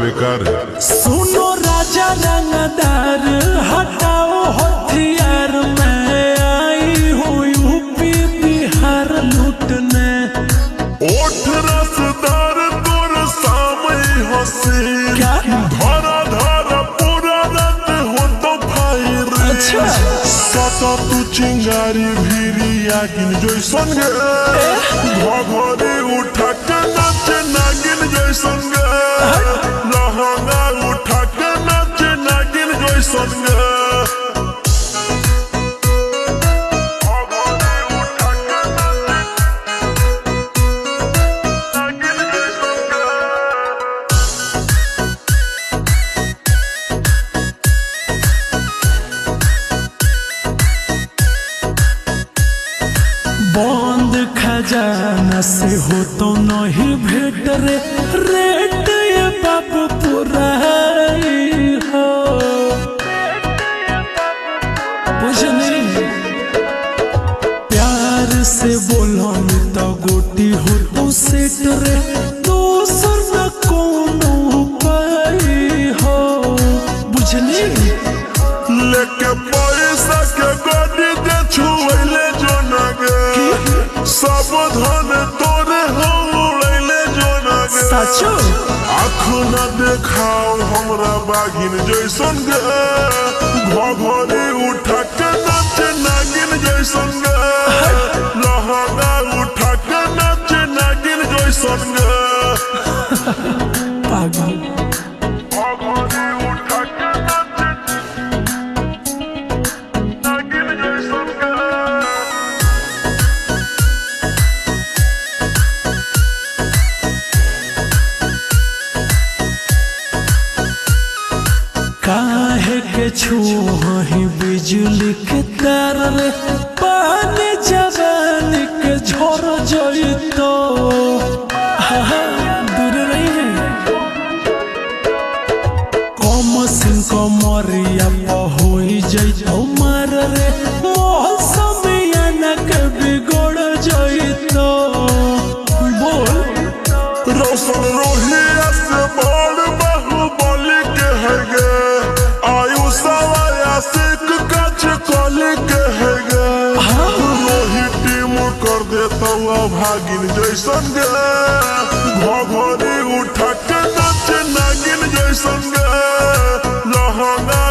बेकार। सुनो राजा रंगदार, हटाओ हथियार, मैं आई हूँ यूपी बिहार लूटने। ओठ रसदार तोर सामने हसीन, क्या धारा धारा पूरा रात हो तो भाई रे। अच्छा साता तू चिंगारी भीरी आगिन जैसन गे, घोघरी उठा के नाचे नागिन जैसन गे, लहंगा उठा के नाचे नागिन जैसन गे। बंद खजाना से हो तो नहीं भेट रे, रेट ये बाबू पूरा हो बुझनी। प्यार से बोलो तो गोटी हो तो सेट रे, दोसर न कोनो उपाय हो बुझनी। लेके पैसा के गाड़ी दे छुएले जो नगे, सब धन तोरे हो उड़ैले जो नगे। साचो आँख न देखाओ हमरा बागिन जैसन गे, घोघरी उठा के नाचे नागिन जैसन गे, लहंगा उठा के नाचे नागिन जैसन गे। पागल काहे के छूही बिजली के तार रे, पानी जवान के झर जइतो। दूर रही है कम सिंह कमरिया होई जइतो मार रे, मोहल समियाना के बिगड़ जइतो। बोल रोशन रोहिया से बड़ बाहुबली के है गे, भागिन जैसन गे, घोघरी उठा के नाचे नागिन जैसन गे, लहंगा